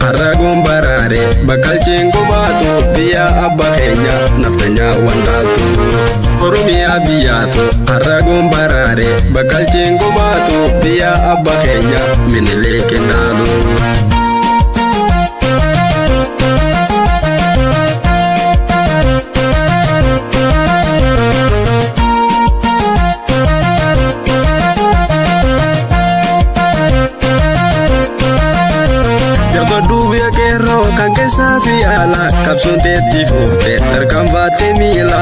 harraguun baraare bakkalchiin gubaatu biyya abba keenya naftanyaa wantaatu. Oromiyaa biyyaatu harraguun baraare bakkalchiin gubaatu biyya abba keenya minilee kennaalu. Kan keessaa fi ala qabsoon teetti fuuftee tarkaanfattee miila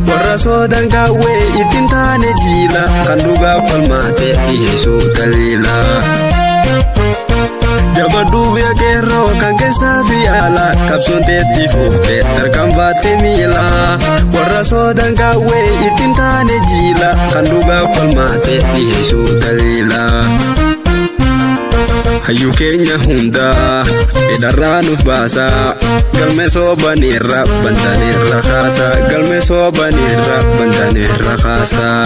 warra soodaan kaawwee ittiin taane jiila kan dhugaaf falmaatee dhiyeessuu daliila. Jabaduu biyya qeerroo kan keessaa fi ala qabsoon teetti fuuftee tarkaanfattee miila warra soodaan kaawwee ittiin taane jiila kan dhugaaf falmaatee dhiyeessuu daliila. Hayyuu keenya hundaa hidharraa nuuf baasaa galme soobaneerra bantaneerra kaasaa galme soobaneerra bantaneerra kaasaa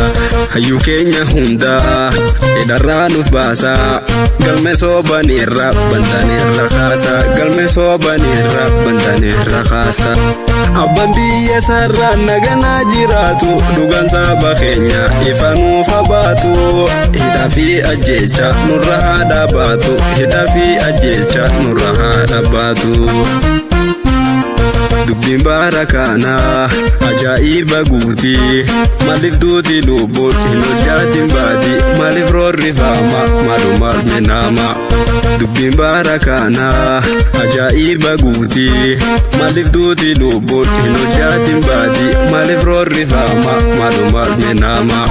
hayyuu keenya hundaa hidharraa nuuf baasaa galme soobaneerra bantaneerra kaasaa galme soobaneerra bantaneerra kaasaa abbaan biyya sarara naganaa jiraatu dhugaan saba keenya ifa nuuf baatu hidhaa fi ajjeecha nurra haa dhaabaatu. Hidhaa fi ajjeecha nurra haa dhaabatu. Dubbiin bara kanaa ajaa'iba guutii maaliif duuti lubbuun hin hojjaatiin baati maaliif roorrifaama maalumaaf minaama. Dubbiin bara kanaa ajaa'iba guutii maaliif duuti lubbuun hin hojjaatiin baati maaliif roorrifaama maalumaaf minaama.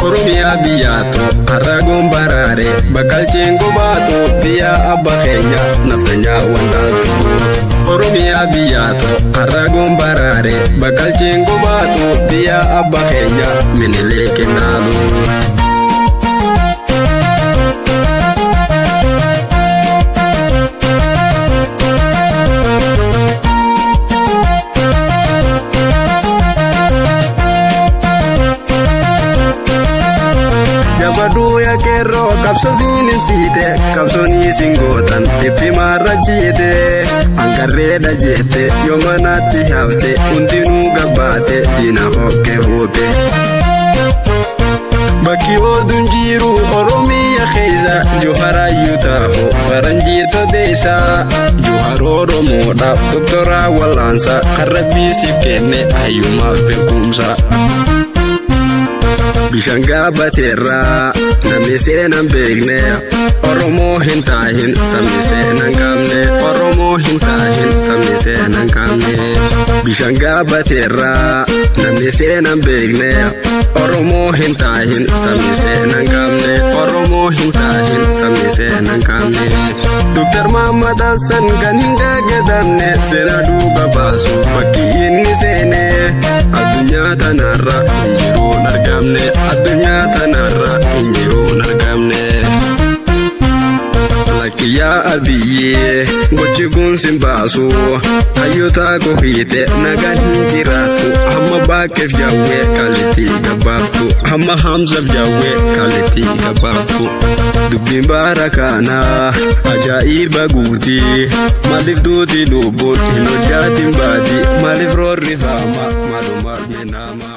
Oromiyaa biyyaatu harraguun baraare bakkalchiin gubaatu biyya abba keenya naftanyaa wantaatu. Oromiyaa biyyaatu harraguun baraare bakkalchiin gubaatu biyya abba keenya minilee kennaalu. Jabaduu yaa qeerroo qabsoofiin siite qabsoonii singootan dhiphimaarra jiite hangarreedha jeette yoo manaatti hafte hundinuu gabbaate diina hokkee huute. Bakki oduun jiru Oromiyaa keessa Joharaayyuu taa'u faranjii todeessa Johar Oromoodhaaf doktoraa wal'aansa kan rabbii siif kenne hayyumaaf beekumsa. Bishaan gaabateerraa namni seenaan beekne Oromoo hin taahin sabni seenaan qabne Oromoo hin taahin sabni seenaan qabne Bishaan gaabateerraa namni seenaan beekne Oromoo hin taahin sabni seenaan qabne Oromoo hin taahin sabni seenaan qabne Dooktar Mahammad Hassan kan hin dagatamne seera duuba baasuuf bakki inni seene addunyaa tanarra hin jiruun argamne. Addunyaa tanarra hin jiruun argamne. Lakkiyaa abiyyee gochi kun sin baasu hayyoota kofiite nagaan hin jiraattu hamma baakkeef jaawwee kallitti gabaaftu hamma hamzaaf jaawwee kallitti gabaaftu. Dubbiin bara kanaa ajaa'iba guutii maaliif duuti lubbuun hin hojjaatiin baati maaliif roorrifaama maalumaaf minaama.